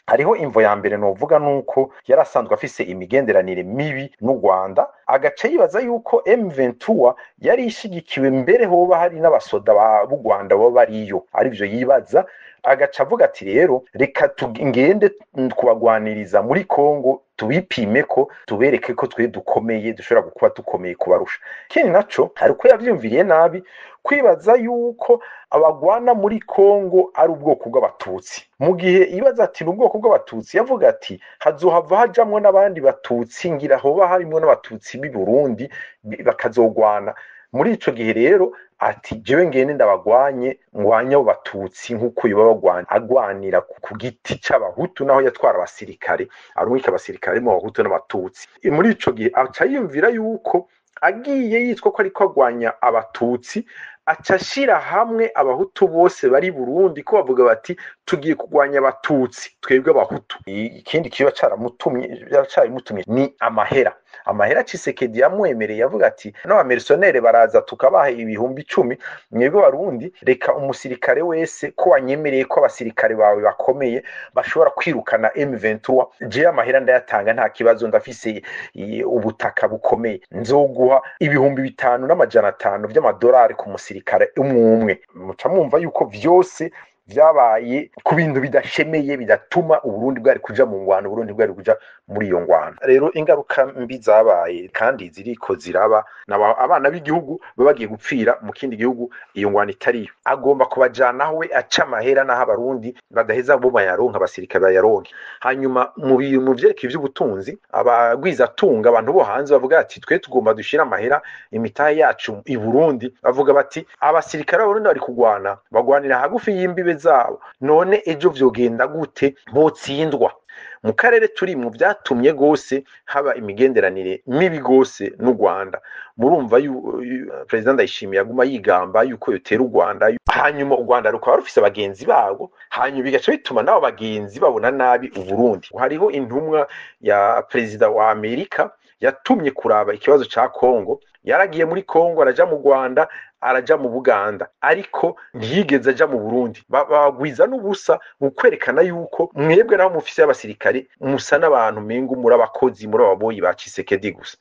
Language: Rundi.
Hariho imvo ya mbere novuga, nuko yari asanzwe afise imigenderanire mibi n'u Rwanda, agaca yibaza yuko M23 yari ishigikiwe, mbere hoba hari n'abasoda b'u Rwanda baba bariyo, arivyo yibaza. Agaca avuga ati: "Rero reka tugende kubagwaniriza muri Kongo, tubipime ko tubereke ko twe dukomeye, dushobora kuba dukomeye kubarusha." Ikindi naco, hari uko yavyumviriye nabi, kwibaza yuko abagwana muri Kongo ari ubwoko bw'abatutsi. Mu gihe yibaza ati ni ubwoko bw'abatutsi, yavuga ati hazohava hajamwo n'abandi batutsi, ngira hoba harimwo n'abatutsi b'i Burundi bakazogwana muri ico gihe. Rero ati: "Jewe ngende ndabagwanye, ngwanye abo batutsi nk'uko yoba bagwanya agwanira ku giti c'abahutu." Naho yatwara abasirikare, arungika abasirikare mu bahutu n'abatutsi. Muri ico gihe aca yiyumvira yuko agiye yitwa ko ariko agwanya abatutsi, aca ashira hamwe abahutu bose bari Burundi, ko bavuga bati: "Tugiye kugwanya abatutsi twebwe abahutu." Ikindi kiba caramutumye, caramutumye ni amahera. Amahera Tshisekedi yamwemereye, yavuga ati: "N'aba mercenaires baraza tukabaha 10,000, mwebwe barundi reka umusirikare wese, ko wanyemereye ko abasirikare bawe bakomeye bashobora kwirukana M23, jewe amahera ndayatanga, nta kibazo, ndafise ubutaka bukomeye, nzoguha 5,500 vy'amadolari ku musirikare umwe umwe." Muca mwumva yuko vyose vyabaye ku bintu bidashemeye, bidatuma Uburundi bwari kuja mu ngwano, Uburundi bwari kuja muri iyo ngwano. Rero ingaruka mbi zabaye kandi ziriko ziraba, abana b'igihugu baba bagiye gupfira mu kindi gihugu, iyo ngwano itariyo. Agomba kubajanaho we aca amahera, n'aho abarundi badaheza bo bayaronka, abasirikare bayaronke. Hanyuma mu vyerekeye ivy'ubutunzi, abagwizatunga, abantu bo hanze bavuga ati: "Twe tugomba dushire amahera, imitahe yacu i Burundi." Bavuga bati: "Abasirikare b'Abarundi bari kugwana, bagwanira hagufi y'imbibe zabo, none ejo vyogenda gute botsindwa?" Mu karere turimwo vyatumye gose haba imigenderanire mibi gose n'u Rwanda. Murumva Perezida Ndayishimiye aguma yigamba yuko yotera u Rwanda, hanyuma u Rwanda rukaba rufise abagenzi barwo, hanyuma bigaca bituma n'abo bagenzi babona nabi Uburundi. Hariho intumwa ya perezida wa Amerika yatumye kuraba ikibazo ca Kongo, yaragiye muri Kongo, araja mu Rwanda, araja mu Buganda, ariko ntiyigeze aja mu Burundi. Bagwiza n'ubusa mu kwerekana yuko mwebwe naho mufise abasirikare, musa n'abantu mengo muri abakozi, muri ababoyi ba Tshisekedi gusa.